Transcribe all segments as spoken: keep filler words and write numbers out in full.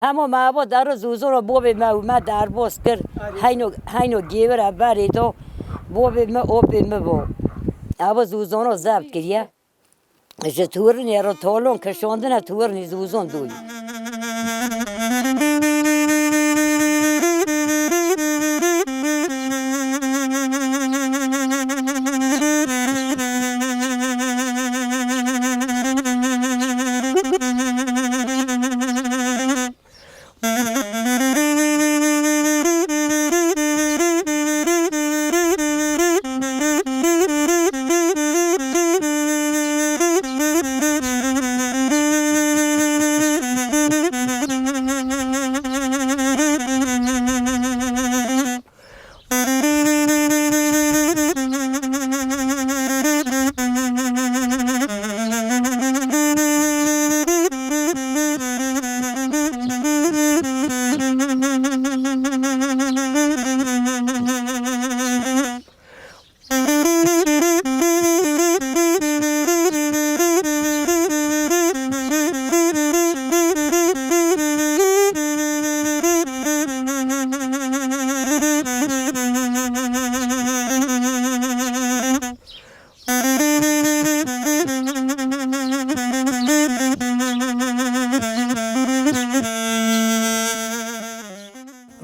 Hema me ava dere zûzona bobê me û me derbas kir. Heyno, heyno gêwira berê da. Bobê me, opê me bo. Ava zûzona zebt kiriye. Ji tuwirnê re talon kişandine tuwirnê zûzon doyî.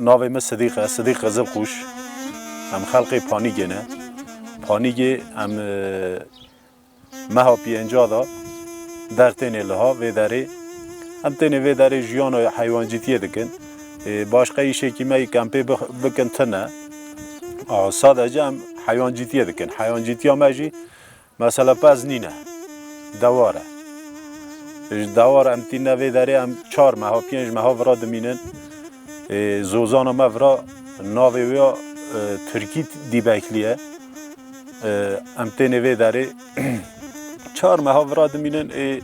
Navê min Sidîq e, Sidîq Qizilqûş. Em xelqê Panîgê ne. Panîgê em, e, meha pênca da der tênê liha vê derê. Em tênê vê derê jiyana heywancîtiyê dikin. E, başqa îşekî me yê kempê bix-, bikin tune. A, sadece em heywancîtiyê dikin. Heywancîtiya me jî mesela pez nîne. Dewar e. Ji dewar em tîne vê derê em çar meha, pênc meha vira dimînin. Ê, zozana me vira navê wê ya, e, Tirkî Dîbekli ye. E, em tênê vê derê çar meha vira dimînin. Ê,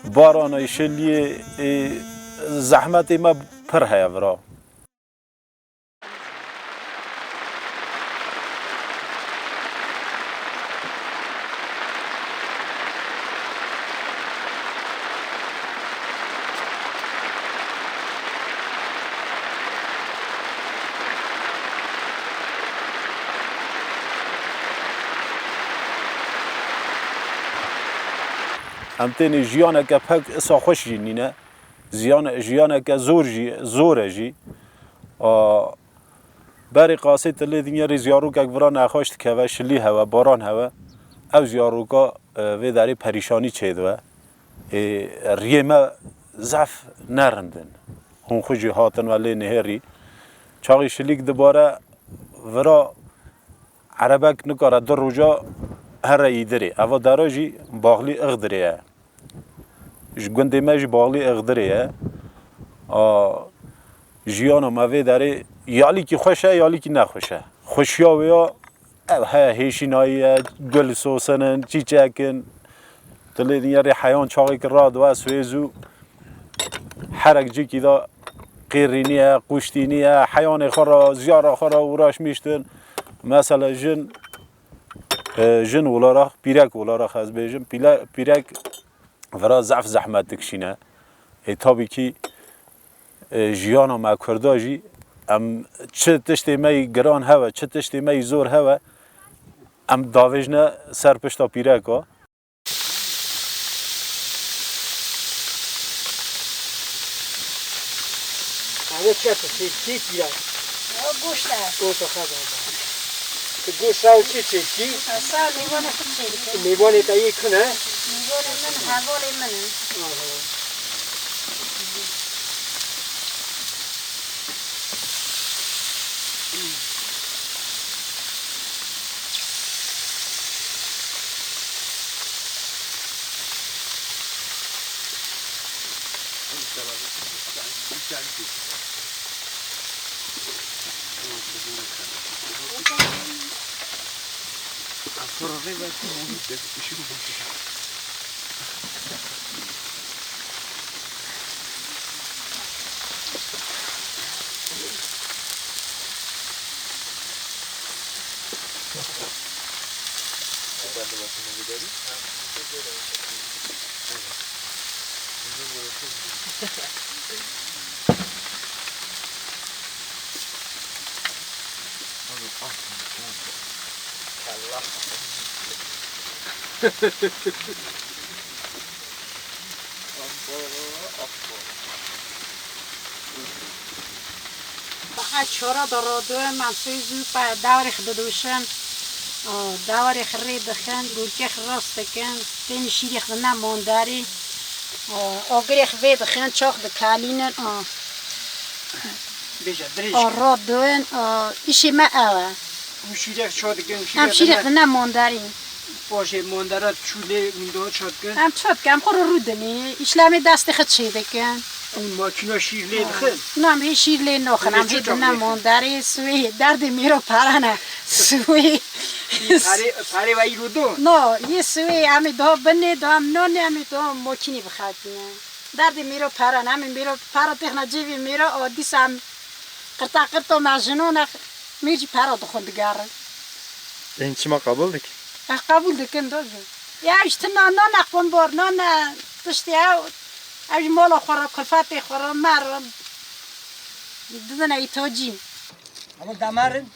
barana, şiliyê, ê, zehmetê me pir heye vira. Em tênê jiyaneke pek isa xweş jî nîne. Ziyan, jiyaneke zor jî, zor e jî. A, berê qasê tu lê dinyerê ziyarokek vira nexweş dikeve, şilî hewe, baran hewe. Ew ziyaroka, e, vê derê perîşanî çêdibe. Ê, riyê me zehf ne rind in. Hûn xwe jî hatin we lê nihêrî. Çaxî şilîk dibare vira erebek nikare du roja here îdirê. Eva dera jî baxlî Ixdirê ye. Ji gundê me jî baxlî Ixdirê ye. A, jiyana me vê derê ya lîkî xweş e, ya lîkî nexweş e. Xweşiya wê ya ev heye, hêşînayî ye, gul sosin in, çîçek in. Tu lê dinyerê heyan çaxêkî radibe, swêz û herek cîkî de qêrî niye, qûştî niye, heyanê xwe re, ziyara xwe re uğraşmîştin. Mesela jin, e, jin olarak, pîrek olarak ez bêjim, pîle-, pîrek vira zehf zehmet dikişîne. Ê, tabii ki, e, jiyana me Kurda jî, em çi tiştê me yî giran hewe, çi tiştê me yî zor hewe, em davêjne ser pişta pîreka. Ev çi tu çêdikî pîra? Ew goşt e. Goşt e, xeza. Tu goşt saw çi çêdikî? Saw mêvanê xwe çêdike. Mêvanê te yê kin e? Mêvanê min, hevalê min e. Aha. Saet çara de radin, em sê zû pe dewarê xwe didûşin. Aa, dewarê xwe rê dixin, gulkê xwe rast dikin, tên şîrê xwe ne manderî. Aa, agirê xwe vê dixin, çax dikelînin. Aa. Bêje, dirêj. Aa, radin, aa, îşê me ew e. Hûn şîrek ça dikin, hûn Em şîrek şîrek ne. Xwe ne manderî. Paşê mandera çû lê hûn daha ça dikin? Em ça dikin, em xwe re rûdinî, îşlemê destê xwe çê dikin. Hûn makîna şîr lê dixin? Na, em hê şîr lê naxin, Hûn ê em çi hê çax dine lê dixin? Manderê swê, derdê mêro pere ne. Swê. Perê, perê ve îro do? No, yê swê, em ê daha binê, daha em nonê, em ê daha makînî bixetîne. Derdê mêro pere ne, em ê mêro pere têxine cêvê mêro, o dîsa em qirta qirto me jinon e, mêr jî pere dixwin digerin. Ên çima qebûl dikin? Ex qebûl dikin, do jî. Ya, ji ti nan, nan e, qonbor, nan e, tiştê ew, ew ji mala xwe re, kulfetê xwe re, me re, didine îtocî. Ama demerin.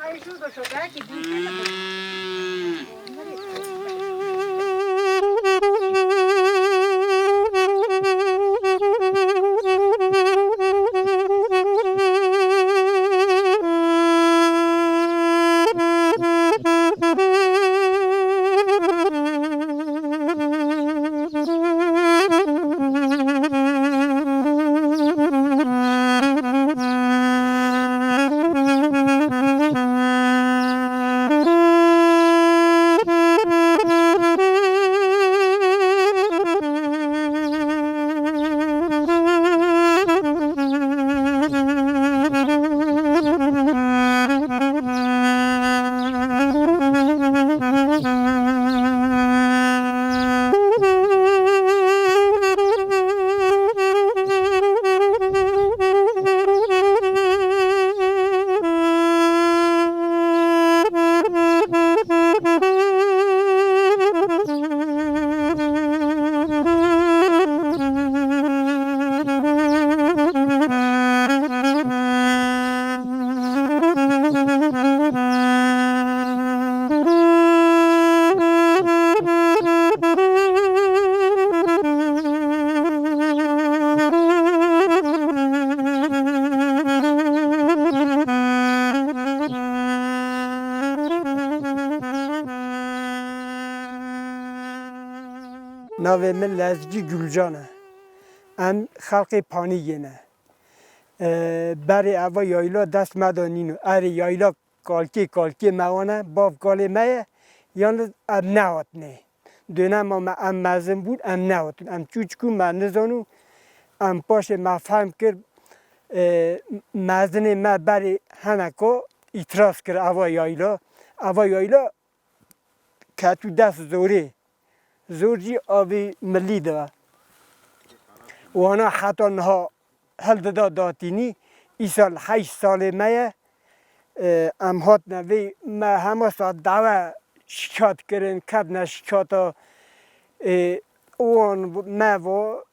Ay, şu da şu, belki bir Navê min Lezgî Gulcan e. Em xelkê Panîgê ne. Ee, berê eva yayla dest me de nîno. Erê yayla kalkê kalkê me wane, bav kalê me ye. Yalnız em nehatine. Dönema me em mezin bûn, em nehatin. Em çûçikû me nizano. Em paşê me fehm kir, e, mezinê me berê heneka îtiraz kir eva yayla. Eva yayla ketû dest zorê. Zor jî avê milî dibe. Wana heta niha hildida datînî, îsal heşt salê me ye. E, em hatine vê, me hema saet dawe şikayet kirin, ketine şikayeta, e, wan me va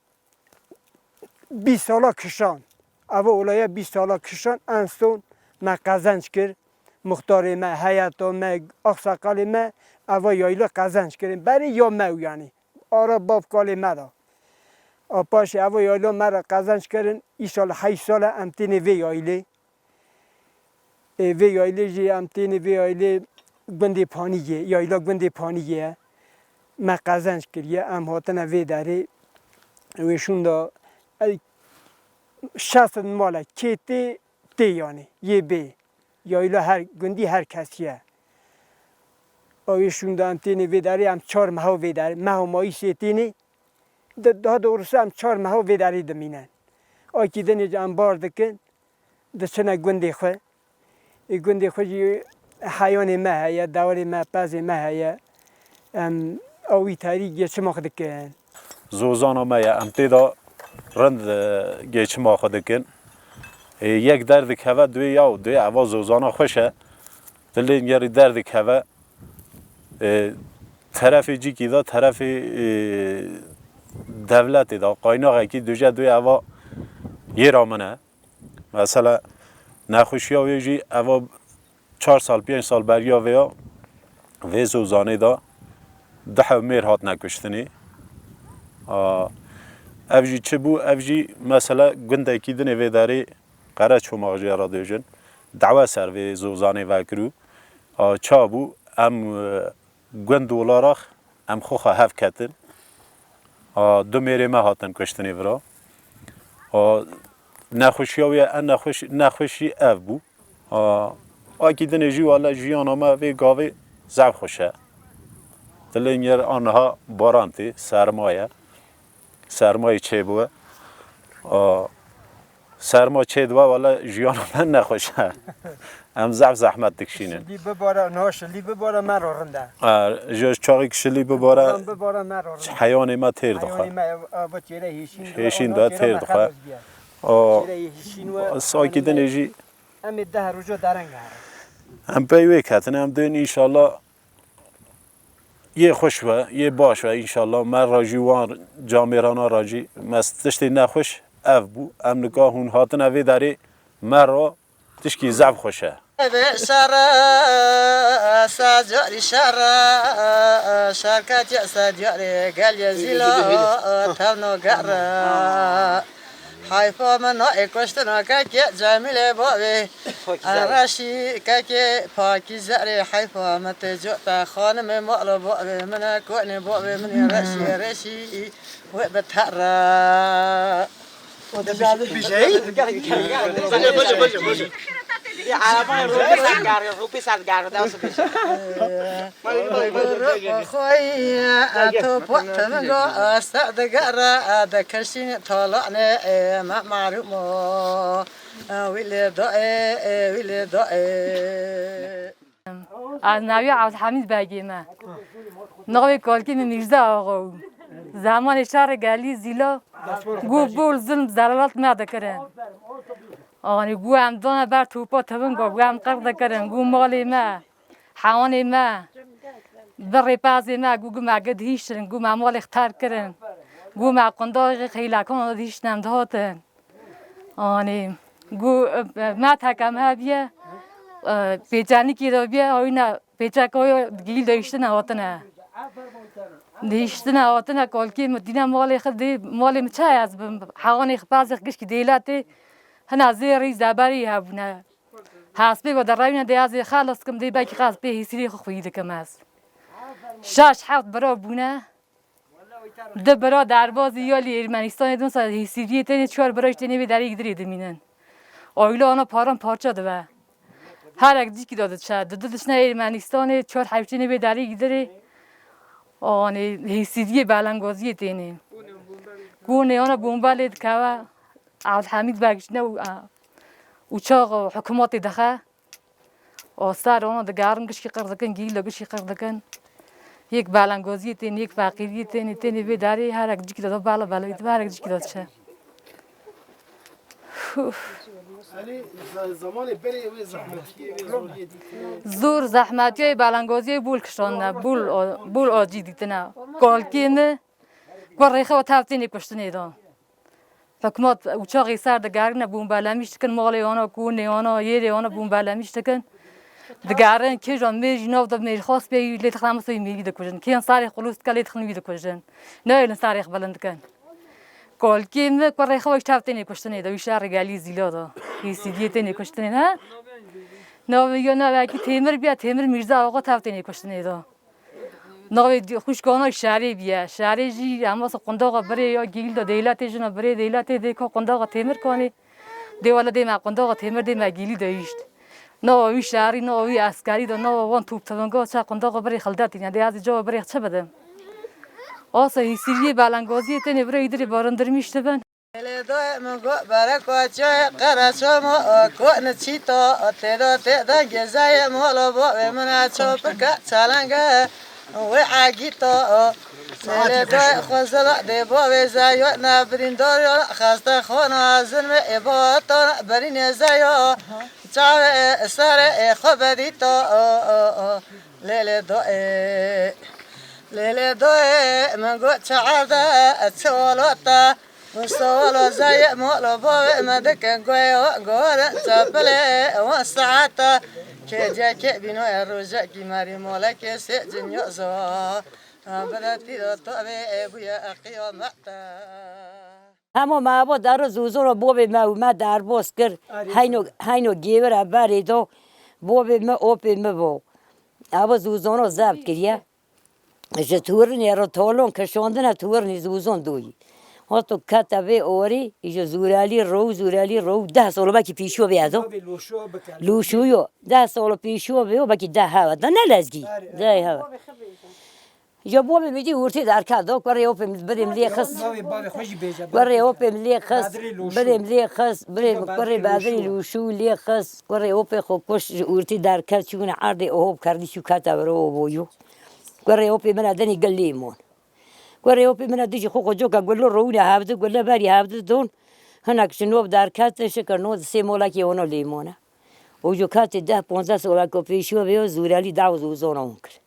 bîst sala kişan. Eva olaya bîst sala kişan, en son me qezenc kir. Muxtarê me, heyeta me, axsaqalê me, eva yayla qezenc kirin. Berê ya me û yanî. Ara bav kalê me da. A paşê eva yayla me re qezenc kirin, îşal heşt sal e em tênê vê yaylê. Ê, vê yaylê jî em tênê vê yaylê gundê Panîgê, yayla gundê Panîgê ye. Me qezenc kiriye, em hatine vê derê. Wê şûnda, ey, şeşt mal e, kê tê, tê yanî, yê bê. Yayla her gundî her kesî ye. A wê şûnda em tênê vê derê, em çar meha vê derê, meha mayîsê tênê. Di, daha doğrusu em çar meha vê derê dimînin. Akî dinê jî em bar dikin, diçine gundê xwe. Ê gundê xwe jî heyanê me heye, dewarê me, pezê me heye. Em awî tarî geçima xwe dikin. Zozana me ye, em tê de rind, e, geçima xwe dikin. Ê, yek derdikeve, duê ya, duê eva zozana xweş e. Dilê gerî derdikeve. E, terefê cîkî de, terefê, e, devletê de, qaynaxekî duje duê eva yê ra min e. Mesela, Nexweşiya wê jî eva çar sal, pênc sal beriya vê ya, vê zozanê de du hev mêr hatine kuştinê. A, ev jî çi bû? Ev jî mesela gundekî dinê vê derê Qereçomax jê re dibêjin. Dawe ser vê zozanê vekirû. A, ça bû? Em, e, gund olarak em xwe xwe hev ketin. A, du mêrê me hatin kuştinê vira. A, nexweşiya wê, en nexweş-, nexweşî ev bû. A, akî dinê jî wele jiyana me vê gavê zef xweş e. Dilê yer aniha baran tê, serma ye. Sermayê çêbû. A, serma çêdibe, wele jiyana me nexweş e. Em zef zehmet dikişînin. Şilî bibare, niha şilî bibare me re rind e. E, ji çaxê ku şilî bibare, Em bibare me re rind e. Heyanê me têr dixe. Heyanê me ev, ev çêre hêşîn dibe, Hêşîn ona dibe, çêre têr me dixe. Xelas biye. O, Çêre hêşîn we, sakî dinê jî. Em ê deh roja dereng herin. Em pey wê ketin, em dên înşallah yê xweş be, yê baş be înşallah. Me re jî wan camêrana re jî me tiştê nexweş ev bû. Em nika hûn hatine vê derê me re tişkî zef xweş e. Ebe şere, se carî şere, şer ketiye ser diyarê gel ye zîla, tevno gere. Heyfa min na ê kuştina kekê Cemîlê bavê. Reşî kekê pakî zerê heyfa min tê cota xanimê mala bavê min e konê bavê min ê reşî reşî wê bi terre. Bijey? Bijey? Bijey? Bijey? Bijey? Bijey? Bijey? Bijey? Xweyê, tu pot tevin go, ser digere, dekirşîn talanê, me malûm o. Wî lê daê, wî lê daê. Ez navî Evdilhemîd Begê me. Navê kalkê min Mîrza Axa bû. Zemanê şerê gelî zîla, gu bol zilm zelalat me dikirin. Anî gu em dana ber topa tevin go, gu em qir dikirin, gu malê me. Hewanê me bi rêpazê me gu, gu me gi dihîştin, gu me malê xter kirin, gu me qundaxê xeylakan dihîştin em dihatin. Anî gu, e, me tekem hebiye, e, pêçenikî de biye, oyna pêçeka gîl dihîştine hatine. Dihîştine hatine kalkê min dîne malê xwe dê, malê min çi ez bim? Hewanê xwe pazê xwe gişkî dêlatê hina zêrî zeberî hebûne. Hespê ve derewîne dê ez ê xelas kim, dê belkî qas pê hêsîrê xwe xweyî dikim ez. Şeş heft bira bûne. Di bira derbazî ya lî Ermenistanê din sa hêsîriyê tenê çar bira ji tenê vê derê gidirê dimînin. Aîle ana paran parça dibe. Herek dîkî de diçe. Di du dişne Ermenistanê çar hewştênê vê derê gidirê. Anê hêsîriyê belengaziyê tenê. Gonê ana bombe lê dikeve. Evdilhemîd Beg jine û, a, uçax û hikûmetê dixe. O ser ona digerin gişkî qir dikin, gîl de gişkî qir dikin. Yek belengoziyê tên, yek feqîriyê tên, tenê vê derê herek cîkî de bela belê dibe, herek cîkî de diçe. Elî, ze-, zamanê berê wê zehmetiyê, wê zoriyê dîtine. Zor zehmetiyê belengoziyê bûl kişandine, bûl o-, bûl acî dîtine. Kalkê mi, ku rêxe û tev tênê kuştinê de. Hikûmet uçaxê ser digerine, bombelemîş dikin, malê wana, konê wana, yerê wana bombelemîş dikin. Digerin kêja mêr jî nav de mêrxas pê lê dixin, em soyê mêrî dikujin. Kên serê xulûs dike lê dixin wî dikujin. Nayêlin serê xwe bilind dikin. Kalkê mi kurê xwe ji tev tênê kuştinê de, wî şerê gelî zîla de. Hêsîdiyê tênê kuştinê ne? Navê ya navekî Têmir biya, Têmir Mîrza Axa tev tênê kuştinê de. Navê di-, xwişkana şerê biye. Şerê jî em wasa qundaxa birê ya gîl de dêlatê jina birê dêlatê dê ka qundaxa Têmir kanê. Dê wele dê me qundaxa Têmir dê me gîlî de îşt. Nava wî şerî, nava wî eskerî de, nava wan top tivinga çe qundaxa birê xildetî. Dê ez ê cava birê çi bidim? Asa hîsîriyê belengaziyê tenê birê îdirê barindirmîş dibin. Lê doyê min got, bereko çiyê qereçomo, kone çîto, têdo tê dengê zayê molo bo, wê min e çopike çelenge, wê egîto. Lê doyê xwe zila dê bo, wê zayo ne birîndor yo, xeste xona zilmê ê bo, to ne birînê zayo, çavê ê serê ê xwe bedîto. Lê lê doyê, lê lê doyê, min got çi erde, çi olota. Solo zayê molo bavê me dikin guhê wan gorin çapilê wan saeta. Kê diya kê bîno e rojekî merî molekê sê cinya zo. Bide tîro tovê e bûye e qiyamete. Hemo me abo dero zûzûno bobê me û me derboz kir. Heyno, heyno gêvira berê do. Bobê me, opê me bo. Abo zûzûno zeb kiriye. Ji turinê re tolon kişandine turinê zûzon doyî. Hato kete vê orî, îjo zûrelî rew, zûrelî rew, deh solo belkî pîşo bê ezo. Lûşûyo, deh solo pîşo bê, belkî deh hewa, de ne lezgî. Deh hewa. Ji bo min dî hûrtî derket do, kurê opê min birê min lê xist. Kurê opê min lê xist, birê min lê xist, birê min kurê Bedirê Lûşû lê xist, kurê opê xwe kuşt, ji hûrtî derket, çûne erdê oho bi kerdî çû kete vir oho boyû. Kurê opê min a denî gil lê mon. Kurê opê min a dijî xwe xwe coka gullo rewîne hevdi, gulle berî hevdi don. Hinek ji nov derketin, şikir no di sê molekê ono lê mone. Û ji katê deh ponzdeh soleko pêşiyo vê yo zûrelî daw zûzona hon kir.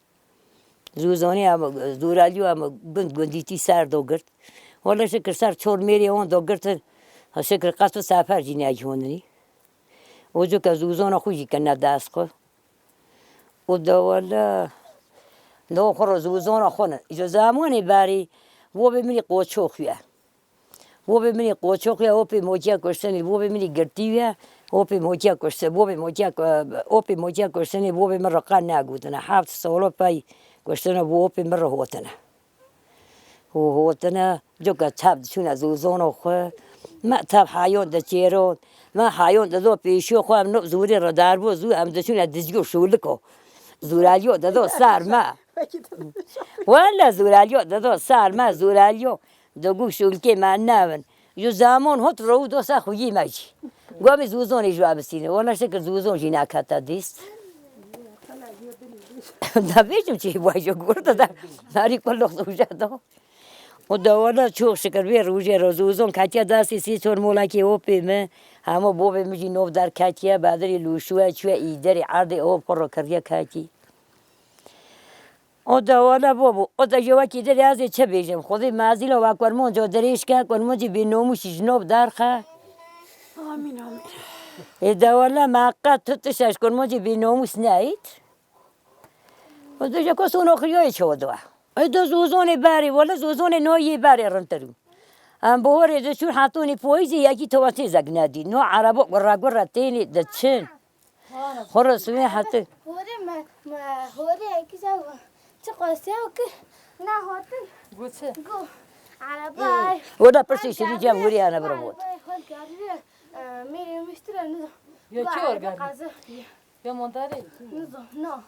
Zûzonê em, zûrelîyo em gund gundîtî ser do girt. Wele şikir ser çor mêrê wan do girtin. Ha şikir qet û sefer jî neyî hûnî. Û cuke zûzona xwe jî kine dest xwe. Û de wele no xwe ro zûzona xwe ne. Ji zamanê berî bobê min î qoço xuye. Bobê min î qoço xuye, opê moçiya kuştinê, bobê min î girtî ye, opê moçiya kuştinê, bobê moçiya ku-, opê moçiya kuştinê, bobê min riqan negotine. Heft solo pey kuştine, bo opê min rihotine. Û hotine, coka tev diçûne zûzona xwe. Me tev hayon diçêron, me hayon dido pêşiyo xwe, em no zûrê re derbo zû, em diçûne dizgo şûliko. Zûreliyo dido ser me. Wele zûreliyo dido ser me, zûreliyo. Digo şûlikê me nevin. Ju zamon hot rew dosa xuyî me jî. Gomî zûzonê ji we bisîne. Wele şikir zûzon jî nekete dîst. Nabêjim çi wajo gurda da. Narî kulok zûje do. O da wala çok şükür vê rojê ro zûzon ketiye destê sî çor molekê opê mi. Hema bobê mi jî nov derketiye, Bedirê Lûşûye çûye îderê erdê op xwe ro kiriye ketî. O da wala bobo, o da jewekî dir ez ê çi bêjim? Xwedê mezîla we kurmanco dirêj ke, kurmancî bênomûsî ji nov derxe. Amîn, amîn. Ê da wala me qet tu tişt ez kurmancî bênomûs neyît. O da jeko sono xiyoyê çodo. Ê da zûzonê berê, wala zûzonê no yê berê rintir û. Em bi horê diçûn hetonî poyîzê yekî tewatê zek nedî. No erebo gurra gurra tênê diçin. Xwe re sivê hete. Horê me, me horê ekî çi qasî ew kir? Na hatin. Got çi? Got. Erebay. Oda pirsî şirî cem hurî ana bira got. Erebay hol geriye. Mêrê miştire nizo. Ya kî war geriye? Ya mandarê? Nizo, no.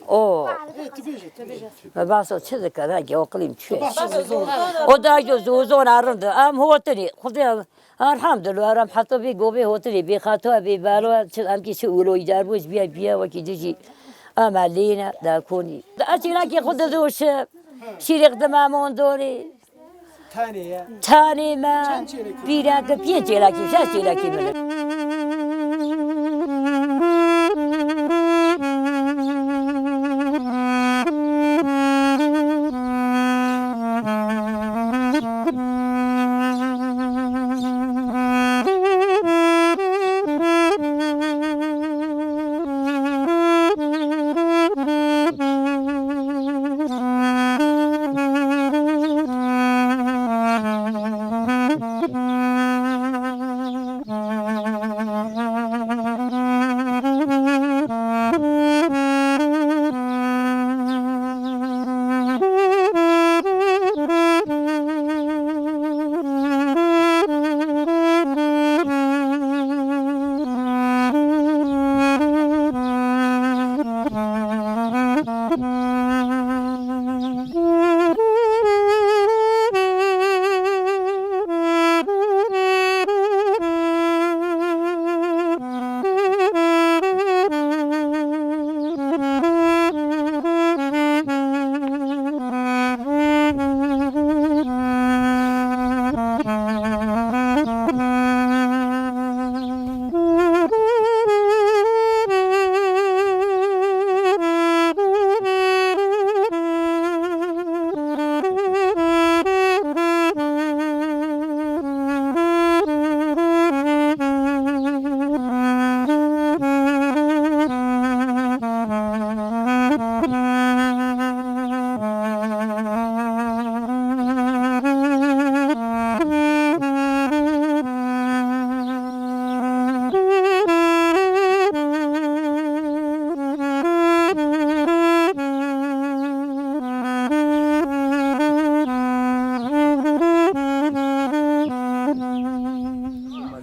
O. Ê, tu bêje, tu bêje. Me baso çi dikir, ha, ge oqilîm çi? Baso zor. O da jo zûzon a rind. Em hotinî. Xwedê Elhamdulillah, em heta vê govê hotinê bê xato, bê balo, çi em kî çi ulo îcar bû, biya, biya, wekî dijî. Ama lêne, da konî. Da çêlakê xwe didoşe, şîrê xwe dime mondorê. Tanê ye. Tanê me. Çend çêlekî? Pîreke, piyê çêlakî, şeş çêlekî min.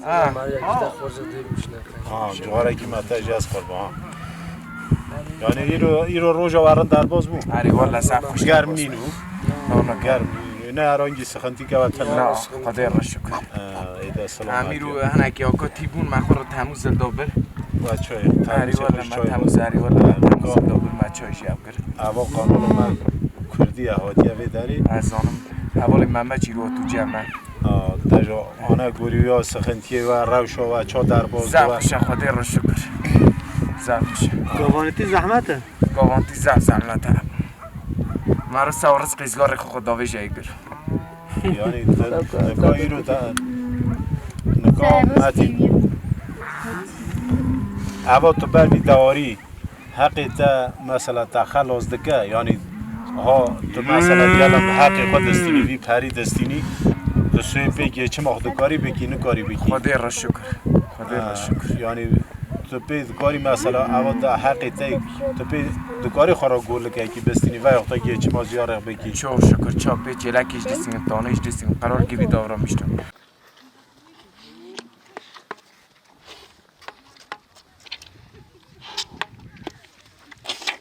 Ha. Ha, ciwarekî me te jî ez qurban, ha. Yani îro, îro roja we rind derbas bû. Erê wele zaf xweş. Germ nîn û. Wele germ nîn. Ne herhangi sıkıntı ke we tene. Na, Xwedê re şükür. Ee, êde selamet. Em îro hinekî akatî bûn, me xwe re temû zilda bir. We çay, erê wele me temû zerî wele me temû zilda bir, me çay jî ev kir. Eva kanala me Kurdî ye, hatiye vê derê. Ez zanim. Hevalê Mehmet jî ro tu cem me. Ha, deja ana gorî ya sıkıntıya we, rewşa we, ça derbas we. Zaf xweş e, Xwedê re şükür. Zaf xweş e. Gavantî zehmet e. Gavantî zaf zehmet e. Me re sew rizqê zgarê xwe xwe davêje ê gir. Yani, de, nika îro de, nika metî. Eva tu ber vî dewarî. Heqê te mesela te xelas dike, yanî ha tu mesela diyelim heqê xwe destînî, vî perî destînî, tu soyê pê geçima xwe dikarî bikî, nikarî bikî? Xwedê re şukir. Xwedê re şukir. Yanî tu pê dikarî mesela ewa te heqê te, tu pê dikarî xwe re golikekî bistînî veya te geçima ziyarek bikî? Çok şükür, çok pê çêlekî ji distîn, tanê ji distîn, qerar gibi davranmıştım.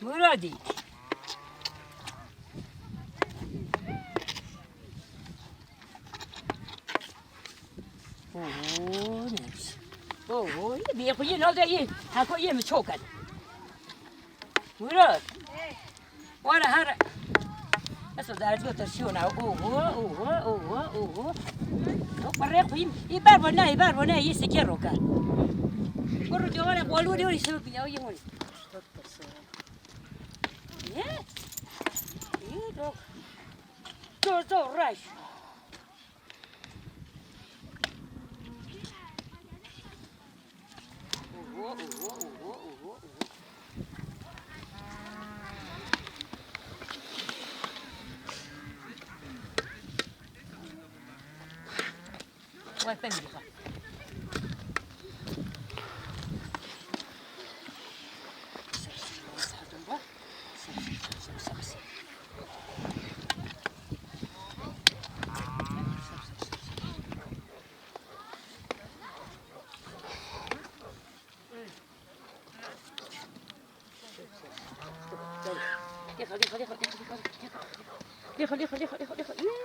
Muradî. Oho, ne? Oho, yê bê xwe yê nade yê. Heko yê min çok et. Murat. Were here. Eso derdiyo te şiyona. Oho, oho, oho, oho. Yok, barre koyayım. İyi, ber bana, iyi, ber bana, iyi, sike roka. Kuru diyor, were, bolu diyor, işte, ya, ya, ya. Ne? İyi, yok. Dur, dur, uğraş.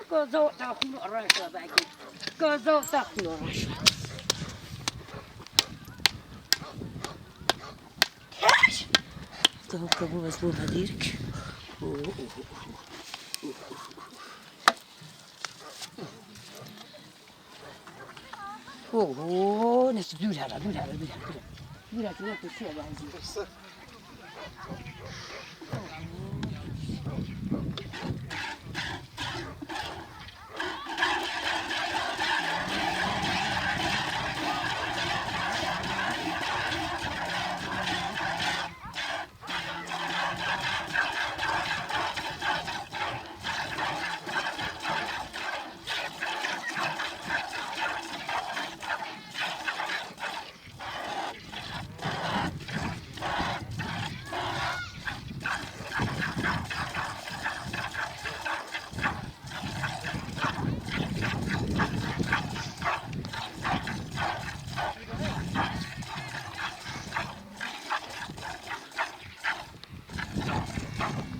Gaza taxno raşa belki. Gaza taxno raşa. Tamam, tamam, ez bu hadirik. Oho, neyse, dur hele, dur hele, dur hele, dur hele. Dur hele, dur hele, dur hele.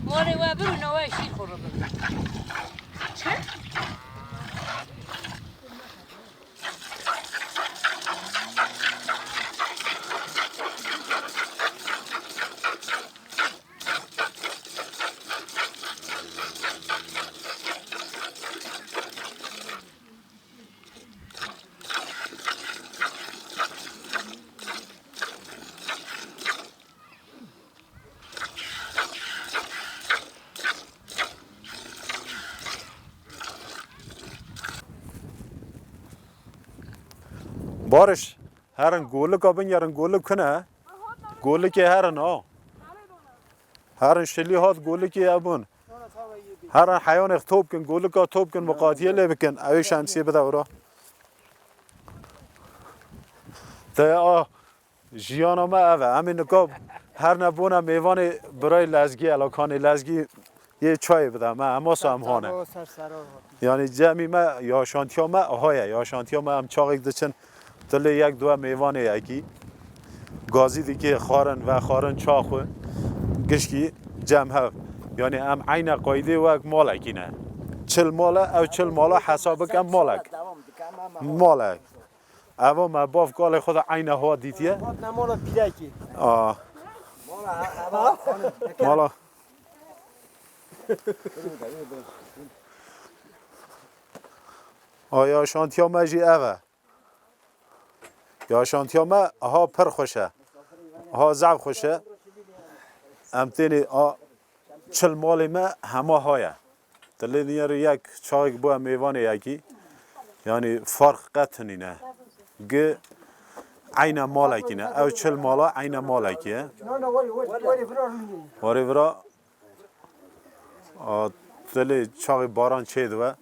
Warê we bir û newe şîr xwe re bibin. Çi? Barış, herin golika bin yerin golik kune. Golikê herin ha. Herin şilî hat golikê ebûn. Herin heyanê top kin, golika top kin, miqatiye lê bikin. Ew ê şemsiyê bide wira. Te a, jiyana me ev e. Em ê nika her ne bûne mêvanê birayê Lezgî, elakanê Lezgî Yê çayê bide me, em wasa em hane. Ser sero, ser sero. Yanî cemî me, yaşantiya me aha ye. Yaşantiya me em çaxêk diçin, dilê yek duwe mêvanê yekî. Gazî dikê xwarin, vexwarin, ça xwe. Gişkî cem hev. Yanî em eyne qaydê wek malekî ne. Çil mal e, ew çil mala hesab bike malek. Malek. Eva me bav kalê xwe de eyne ha dîtiye. Hat ne mala pîrekî. A. Mala. A, yaşantiya me jî ev e. Yaşantiya me ha pir xweş e. Ha zaf xweş e. Em tênê a çil malê me hema ha ye. Dilê dinyarê yek çaxêk bûye mêvanê yekî. Yanî farq qet hinî ne. Gi eyne malekî ne. Ew çil mala eyne malekî ye. Warê vira a, dilê çaxê baran çê dibe.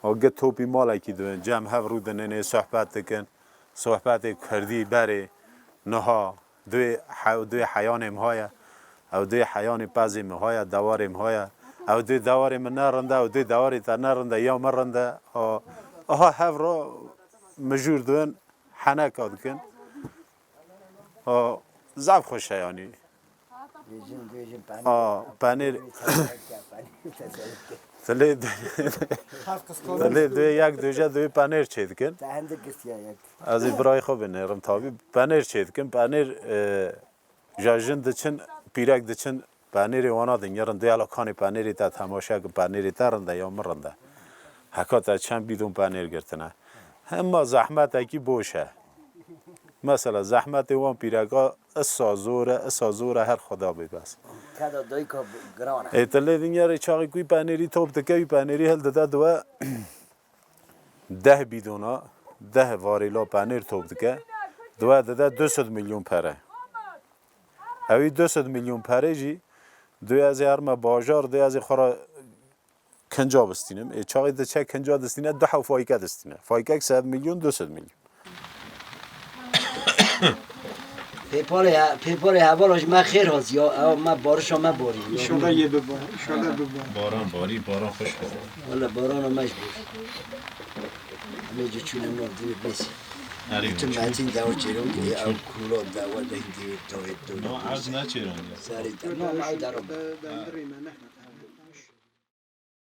A, gi topî malekî dibe. Cem hev rûdinênê sohbet dikin. Sohbetê kurdî berê niha. Duyê he-, duyê heyanê min haya, ew duyê heyanê pezê min haya, dewarê min haya. Ew duyê dewarê min ne rind e, ew duyê dewarê te ne rind e, ya min rind e. A, aha hev re mijûr dibin, heneka dikin. A, zaf xweş e yanî. Dibêjin, dibêjin penêr. A, penêr. Penêr, penêr. Dilê, dilê duyê yek döje duyê penêr çê dikin. Te hindik gistiya yek. Ez ê birayê xwe binêrim tabî. Penêr çê dikim. Penêr, e, ja jin diçin, pîrek diçin, penêrê wana dingirin. Duyala kanê penêrê te temaşe kin, penêrê te rind e ya min rind e. Heka te çend bîdon penêr girtine. Hema zehmetekî boş e. Mesela zehmetê wan pîreka isa zor e, isa zor e, her Xweda bê bes. Keda dayika giran e. Ê, tu lê dinya rê çaxê ku wî penêrî top dike, wî penêrî hildide diwe. Deh bîdona, deh varêla penêr top dike, diwe dide du sed milyon pere. Ewî du sed milyon pere jî, dê ez ê herme bajar, dê ez ê xwe re kinca bistînim. Ê, çaxê diçe kinca distîne, du hew fayke distîne. Faykek sed milyon, du sed milyon. Pêparê he-, pêparê hevala ji me xêr hat ya, ew me barişa me borî. Înşallah yê biba, înşallah biba. Baran barî, baran xweş xwar. Wele barana me ji bo. Em ê cû çûne nav dî bêsî. Erê, tu çû. Metîn dewa çêrûn, ew kûla dewa lehî dî, dawê dawê. No, erd neçêrûn ya. Serê te, no, ew dera. Be-, bendirî me nehne.